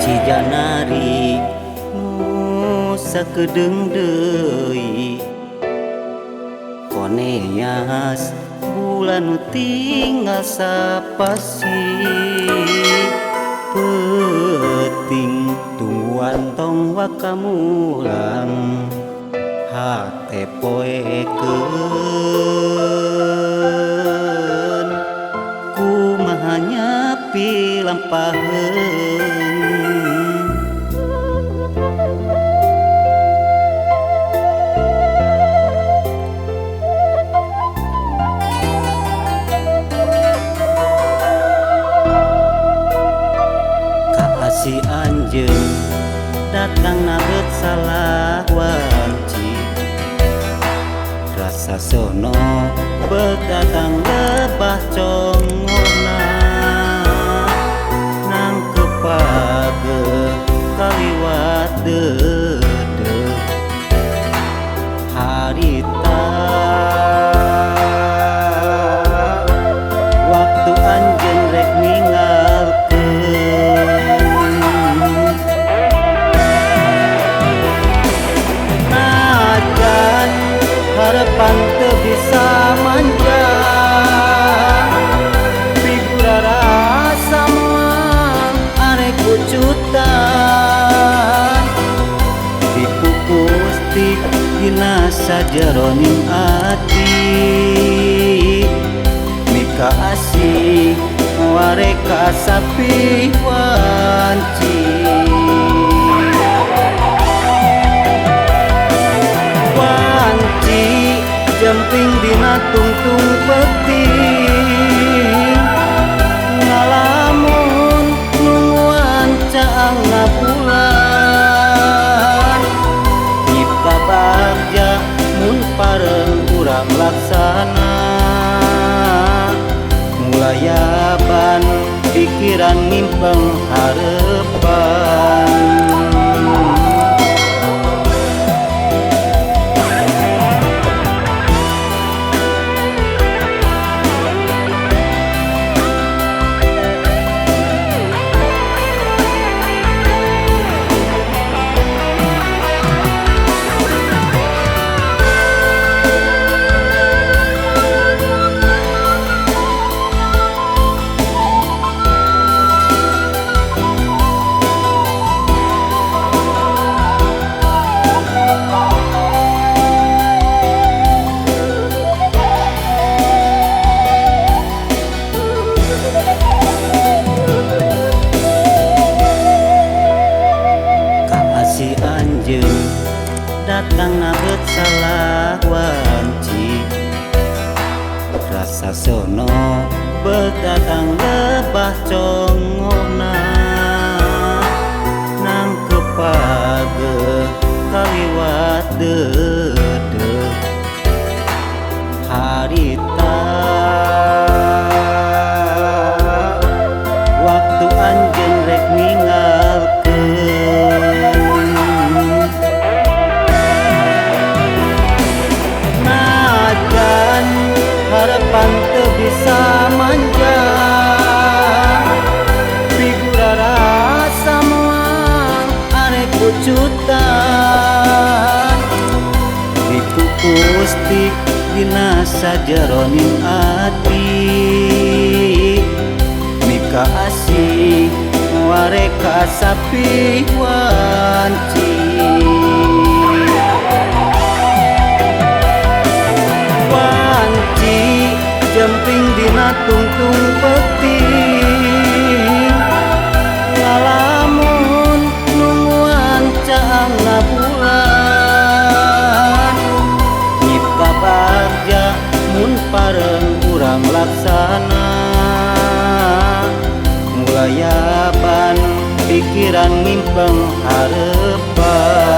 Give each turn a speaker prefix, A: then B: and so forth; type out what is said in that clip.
A: Si Janari nu sakedeung deui koneas bulan nu tinggal sapasi peuting tungguan tong waka mulang hate poekeun kumaha nyapi lampaheun. Si anjeun datang nabet salah wanci rasa sono bedatang lebah congona nang kepage kaliwat dede harita waktu anjeun rek ninggalkeun. Harapan teu bisa manja figura rasa moal arek kucutan dipupus ti dina sajeroning ati mika asih wareka sapi wanci. Jemping dina tungtung peuting ngalamun nungguan caang ngabulan nyipta bagja mun pareng urang laksana mulayaban pikiran ngimpeng harepan. Si anjeun datang nabet salah wanci rasa sono bedatang lebah congona nang kepage kaliwat dede harita waktu anjeun rek ninggalkeun. Harapan teu bisa manja figura rasa moal arek kucutan dipupus ti dina sajeroning ati mika asih wareka sapi wanci. Jemping dina tungtung peuting ngalamun nungguan caang ngabulan nyipta bagja mun pareng urang laksana mulayaban pikiran ngimpeng harepan.